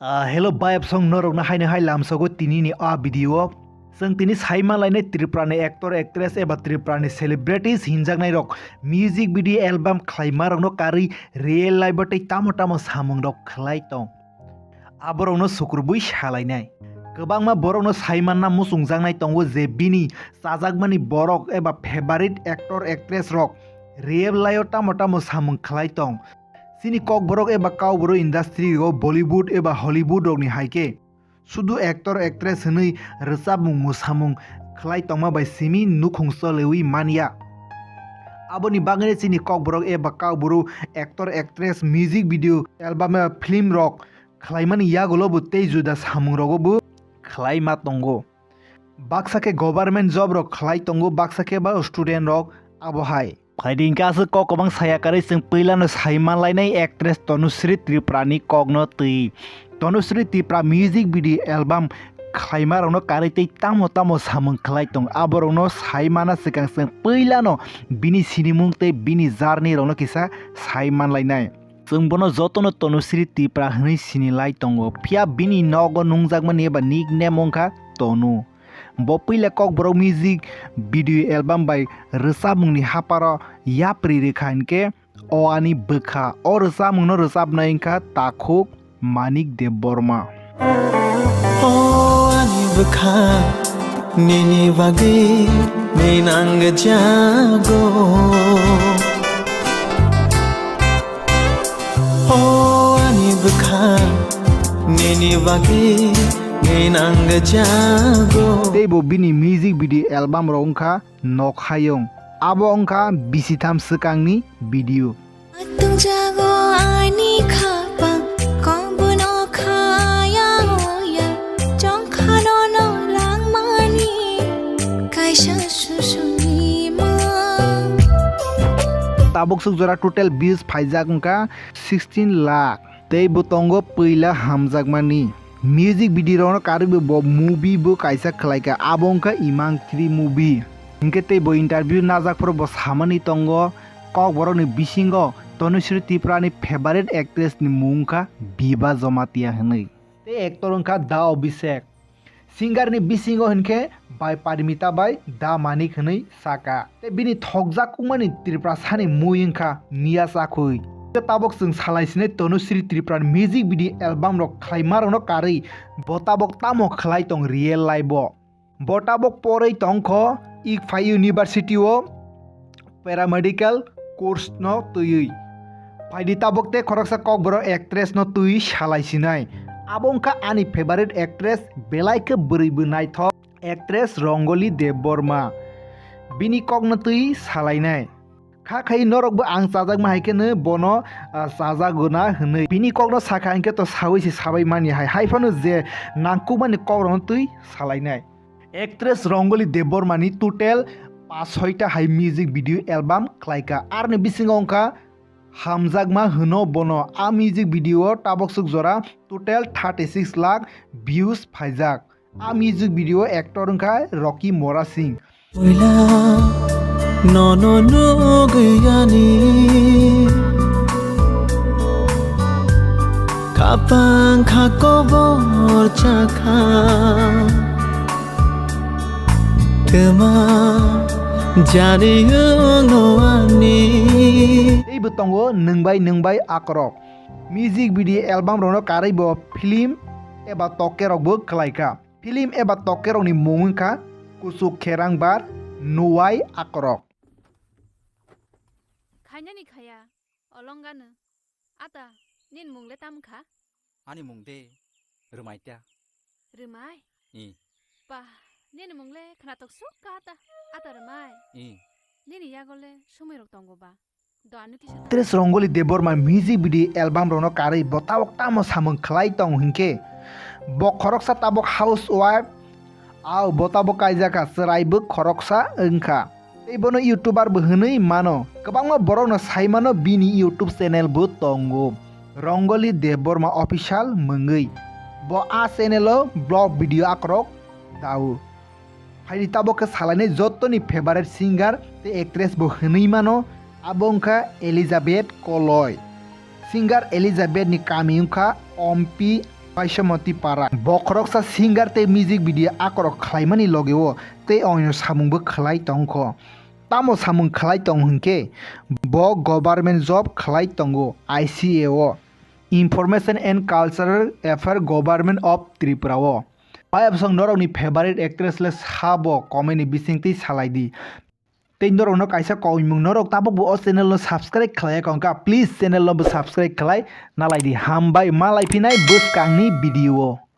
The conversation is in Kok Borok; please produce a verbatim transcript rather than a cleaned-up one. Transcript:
Ah, hello bayapsong norokno haino hai lamsogo tinini a video o. Chwng tini sai manlainai Tripura ni actor actress eba Tripura ni celebrities hinjaknai rok music video album khlaima rokno karwi real life o tei tamo tamo samung rok khlai tong. Aborokno sukrubwi salainai. Kwbangma borokno sai manna muchungjaknai tongo je bini chajakmani borok eba favorite actor actress rok real life o tamo tamo samung khlai tong. Chini Kokborok eba Kokborok industry o Bollywood eba Hollywood rokni hai khe sudu actor actress hwnwi rwchapmung mwsamung khlai tongma bai simi nukhung choliwi manya. Aboni bagwino chini Kokborok eba Kokborok actor actress music video album eba film rok khlaimani yagulo bo tei juda samung rogo bo khlaima tongo. Baksa khe government job rok khlai tongo, baksa khe ba student rok abo hai. Phaidi hwnkhe aswk kok kwbang saya karwi chwng puilano sai manlainai actress Tanushree Tripura ni kokno twi. Tanushree Tripura music video album khlaima rokno karwi tei tamo tamo samung khlai tong aborokno sai mana swkang chwng puilano bini sinimung tei bini journey rokno kisa sai manlainai. Chwng bono jotono Tanushree Tripura hwnwi sinilai tongo, phiya bini nogo nungjakmani eba nickname wngkha Tanu. Bo puila Kokborok music video album bai rwchapmungni haparo yapri rwkha hinkhe O Ani Bwkha. O rwchapmungno rwchapnai wngkha Takhuk Manik Debbarma. O ani bwkha, nini bagwi ninang jago. O ani bwkha, nini bagwi ninang jago. Tei bo bini music video album rok wngkha Nokhayung. Abo wngkha bisitham swkangni video. Tungjago ani khapang, kokbono khaya oya, chongkhano no langmani, kaisa susuni ma. Tabuk suk jora total views phaijak wngkha sixteen lakh. Tei bo tongo puila hamjakmani. Music video rokno karwi bo movie bo kaisa khlaikha, abo wngkha Imang three movie. Hinkhe tei bo interview najak phuru bo samani tongo, Kokborokni bisingo Tanushree Tripurani favorite actress ni mung wngkha Biba Jamatia hwnwi. Tei actor wngkha Da Abhishek. Singer ni bisingo hinkhe bai Parimita bai Da Manik hwnwi saka. Tei bini thokjak wngmani Tripurasani mui wngkha Miya Chakhui. Tabok chwng salai sinai Tanushree Tripurani music video album rok khlaima rokno karwi bo tabok tamo khlai tong real life o. Bo tabok porwi tongkho Ikhphai University o paramedical course no twiwi. Phaidi tabok tei khoroksa Kokborok actress no twiwi salai sinai. Abo wngkha ani favorite actress, belai khe bwrwi bo naithok actress Rangoli Debbarma. Bini kokno twiwi salainai. Kha khai norokbo ang chajakma hai kheno bono, ah, chajago na hwnwi. Bini kokno sakha hinkhe to sawi se sabai mani hai. Hai phano je nangkukmani kokrokno twi salainai. Actress Rangoli Debbarmani total pas soita hai music video album khlaikha. Aroni bisingo wngkha Hamjakma Hwno Bono. A music video o tabok suk jora total thirty six lakh views phaijak. A music video actor wngkha Rocky Mora Singh. Puila nono nugwi ani khapang kha kobor chakha. Twma jani wngno ani. Teibo tongo Nwngbai Nwngbai Akorok. Music video album rokno karwi bo film eba tokke rokbo khlaikha. Film eba tokke rokni mung wngkha Kuchuk Kherang Bar, Nuwai Akorok. Khainani khaya, olongano. Ata, nini mung le tam wngkha? Ani mung de Rwmai ta. Rwmai? I. Ba, nini mung le khnatok suk kha ata. Ata Rwmai. I. Nini yago le somoi rok tongo ba? Do ano kisa ta. Actress Rangoli Debbarma music video album rokno karwi bo tabok tamo samung khlai tong hinkhe, bo khoroksa tabok housewife, au bo tabok kaijakha chwraibo khoroksa wngkha. Tei bono YouTuber bo hwnwi mano. Kwbangma borokno sai mano bini YouTube channel bo tongo, Rangoli Debbarma Official mungwi. Bo a channel o vlog video akorok dao. Phaidi tabok khe salainai jottoni favorite singer tei actress bo hwnwi mano, abo wngkha Elizabeth Koloi. Singer Elizabeth ni kami wngkha Ompi Paisomoti Para. Bokhoroksa singer tei music video akorok khlaimani logeo tei oino samungbo khlai tongkho. Tamo samung khlai tong hwnkhe, bo government job khlai tongo I C A o, Information and Cultural Affair Government of Tripura o. Bai absong norokni favorite actress le sabo comment ni bisingtwi salai di. Tei norokno kaisa koimung, norok tabukbo o channel no subscribe khlaiya kongkha, please channel no bo subscribe khlai nalai di. Hambai, malai phinai bwskangni video o.